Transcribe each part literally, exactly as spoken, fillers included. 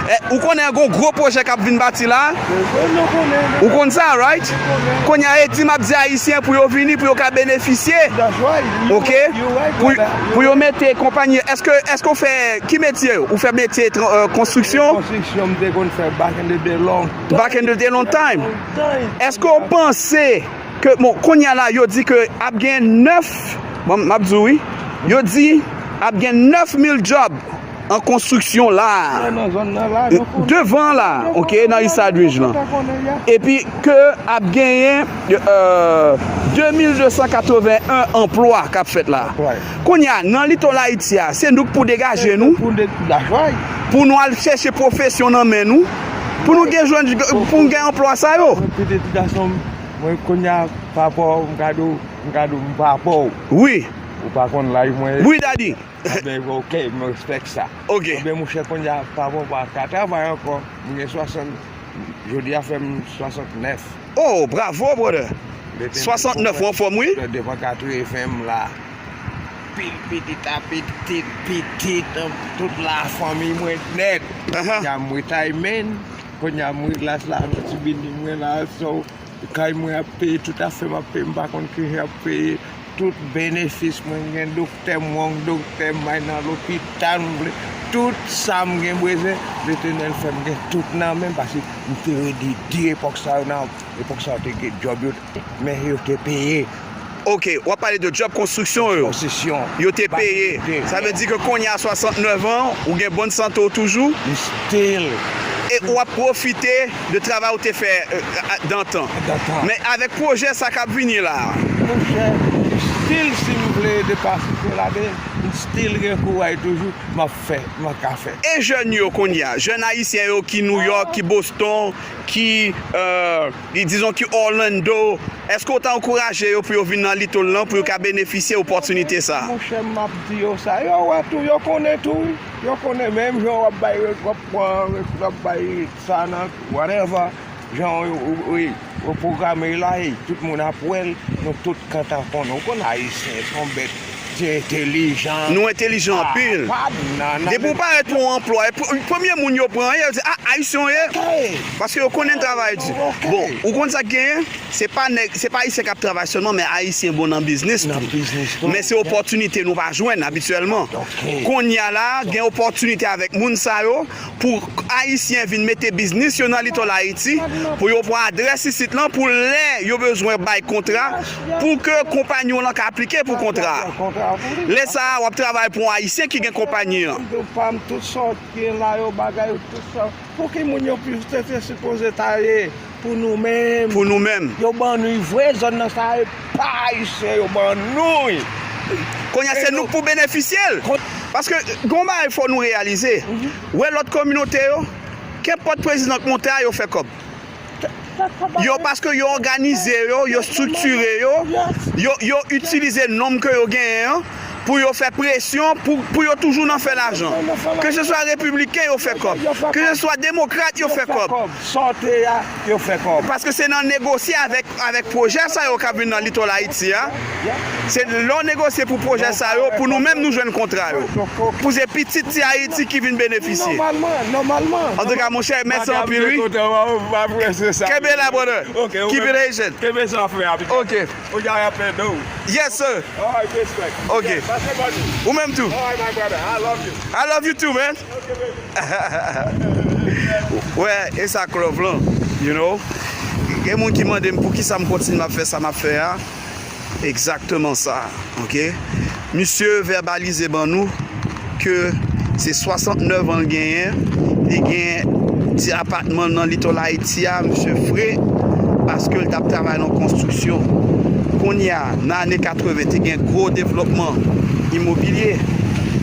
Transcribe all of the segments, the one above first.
Eh, ou konnen gon gwo pwojè k ap vin bati la? Ou konn sa, right? Kounye a, e di m ap di Ayisyen pou yo vini, pou yo ka benefisye. Ok? Pou, pou yo mete konpayi. Èske, èske w fè, ki metye? Ou fè metye tran- euh, konstriksyon? Konstriksyon, m te konn fè back in the day long time. Back in the day long time. Èske w panse ke, bon, kounye a la, yo di ke ap gen nèf, bon, m ap di w wi, yo di ap gen nèf mil djòb an konstriksyon la. Nan zòn nan la, nou konnen. Devan la, ok, nan East Side Ridge lan. Epi ke ap genyen, euh, de mil de san katreven en anplwa k ap fèt la. Kounye a, nan Little Ayiti a, se nou k pou degaje nou. Pou nou al chèche pwofesyon nan men nou. Pou nou gen jwenn, pou nou gen anplwa sa yo. Mwen, pitit gason m, mwen kounye a, pa pa w, m ka di w, m ka di w, m pa pa w. Wi. Ou pa konn laj mwen. Wi, daddy. Anben, ok, m respèk sa. Ok. Anben, monchè, kounye a, pa bon, pa ka travay ankò. M gen swasant, jodi a fè m swasantnèf. Oh, bravo, brother. Swasantnèf, ou anfòm, wi. Devan katreven m la. Pil pitit a pitit, pitit, tout lafanmi mwen nèt. Kounye a, m retirement. Kounye a, m relax la, nan ti building mwen la, so, kay mwen ap peye, tout afè m ap peye, m pa konn kijan y ap peye. Tout benefis mwen gen, doktè m wrong, doktè m bay nan lopital m vle. Tout sa m gen bezwen, Letènèl fè m gen tout nan men m, paske m te redi di epòk sa yo, nan epòk sa yo te gen djòb yo, men yo te peye. Ok, w ap pale de djòb konstriksyon yo. Konstriksyon. Yo te peye. Sa vle di ke kounye a swasantnèf an, ou gen bòn sante w toujou. M still. E w ap pwofite de travay ou te fè, euh, a- dantan. Dantan. Men avèk pwojè sa k ap vini la. Monchè, m still, si m vle depase ladan, m still gen kouraj toujou, m ap fè, m ap ka fè. E jèn yo kounye a, jèn ayisyen yo ki New York, ki Boston, ki, euh, ki, dizon, ki Orlando, èske w ta ankouraje yo pou yo vin nan Little lan, pou yo ka benefisye opòtinite sa a? Monchè, m ap di yo sa, yo wè tou, yo konnen tou, wi. Yo konnen menm jan w ap bay, w ap pran, w ap bay sa nan whatever, jan yo, yo, yo, yo pwograme l la, e tout moun ap wè l, nou tout kontan konnen. Ou konn Ayisyen, se yon bèt ki entelijan. Nou entelijan anpil. Depi w parèt pou yon anplwa, e pre- premye moun yo pran, yo di, "Ah, Ayisyen w ye?" Paske yo konnen travay di. Bon, ou konn sa k genyen? Se pa nèg, se pa Ayisyen k ap travay sèlman, men Ayisyen bon nan biznis tou. Men se opòtinite nou pa jwenn abityèlman. Kounye a la, gen opòtinite avèk moun sa yo pou Ayisyen vin mete biznis yo nan Little Ayiti, pou yo pran adrès isit lan, pou lè yo bezwen bay kontra, pou ke konpayi w lan ka aplike pou kontra a. Lè sa a, w ap travay pou yon Ayisyen ki gen konpayi an. Tout sa ki gen la yo, bagay yo, tout sa. Pou ki moun yo pi- te, te sipoze ta ye pou nou menm? Pou nou menm. Yo ban nou vre zòn nan sa, e pa Ayisyen yo ban nou. Kounye a, se nou k pou benefisye l. Paske, gon bagay fò nou reyalize. Wè lòt kominote yo, kenpòt prezidan k monte a, yo fè kòb. Yo, paske yo òganize yo, yo estriktire yo, yo, yo itilize nonm ke yo genyen an pou yo fè presyon, pou, pou yo toujou nan fè lajan. Ke se swa repibliken yo fè kòb, ke se swa demokrat yo fè kòb. Sa w te a, yo fè kòb. Paske se nan negosye avèk, avèk pwojè sa yo k ap vin nan Little Ayiti a. Se lè w negosye pou pwojè sa yo, pou nou menm nou jwenn kontra yo. Pou se pitit ti Ayiti ki vin benefisye. Nòmalman, nòmalman. Antouka, monchè, mèsi anpil, wi. Kenbe la, brother. Keep it Haitian. Kenbe sa, frè. Ok. Yes, sir. Ok. Ou menm tou. I love you too, man. Wè, e sa k love lan, you know. Gen moun ki mande m poukisa m kontinye ap fè sa m ap fè a. Egzakteman sa, ok. Misye vèbalize ban nou ke se swasantnèf an l genyen, li gen ti apatman nan Little Ayiti a, misye fre, paske l t ap travay nan konstriksyon. Kounye a, nan ane katreven, te gen gwo devlòpman imobilye.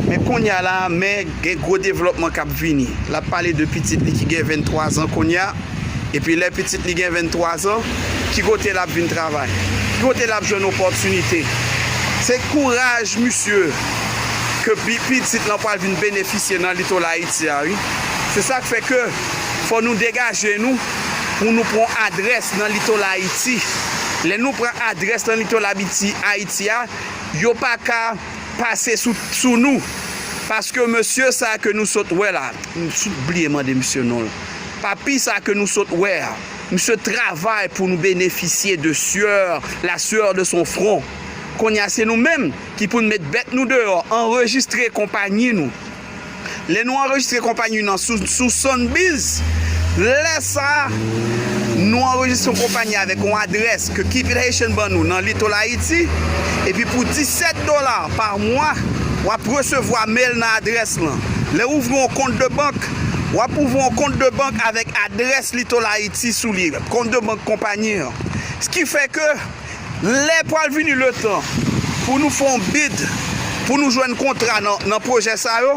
Men kounye a la, men gen gwo devlòpman k ap vini. L ap pale de pitit li ki gen venntwa zan kounye a. Epi lè pitit li gen venntwa zan, ki kote l ap vin travay? Ki kote l ap jwenn opòtinite? Se kouraj misye ke pi- pitit lan pral vin benefisye nan Little Ayiti a, wi. Se sa k fè ke fò nou degaje nou pou nou pran adrès nan Little Ayiti. Lè nou pran adrès nan Little Ayiti, Ayiti a, yo pa ka pase sou, sou nou. Paske mesye sa ke nou sot wè la, m sot bliye mande misye non l. Papi sa ke nou sot wè a, misye travay pou nou benefisye de sueur, la sueur de son front. Kounye a se nou menm ki pou n met bèt nou deyò, anrejistre konpayi nou. Lè nou anrejistre konpayi nou sou, sou Sotheby's, lè sa a, nou anrejistre yon konpayi avèk yon adrès ke Keep It Haitian ban nou nan Little Haiti. Epi pou disèt dola pa mwa, w ap resevwa mèl nan adrès lan. Lè w ouvri yon kont de bank, w ap ouvri yon kont de bank avèk adrès Little Haiti sou li, kont de bank konpayi an. Sa ki fè ke lè pral vini letan pou nou fè yon bid, pou nou jwenn kontra nan, nan pwojè sa yo,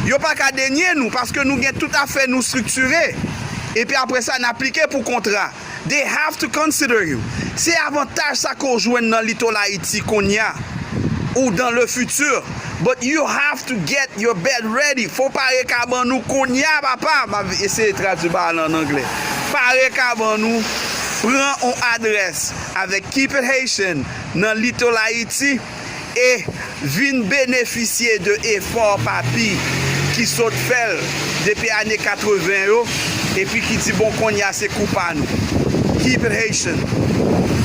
yo pa ka denye nou paske nou gen tout afè nou estriktire. Epi apre sa, n aplike pou kontra. They have to consider you. Se avantaj sa ke w jwenn nan Little Haiti kounye a ou dans le futur. But you have to get your bed ready. Fò w pare kabann ou kounye a, papa. M ap eseye tradui bagay la an anglè. Pare kabann ou, pran yon adrès avèk Keep It Haitian nan Little Haiti e vin benefisye de efò papi ki sot fè l depi ane katreven yo, epi ki di bon kounye a se kou pa nou. Keep It Haitian.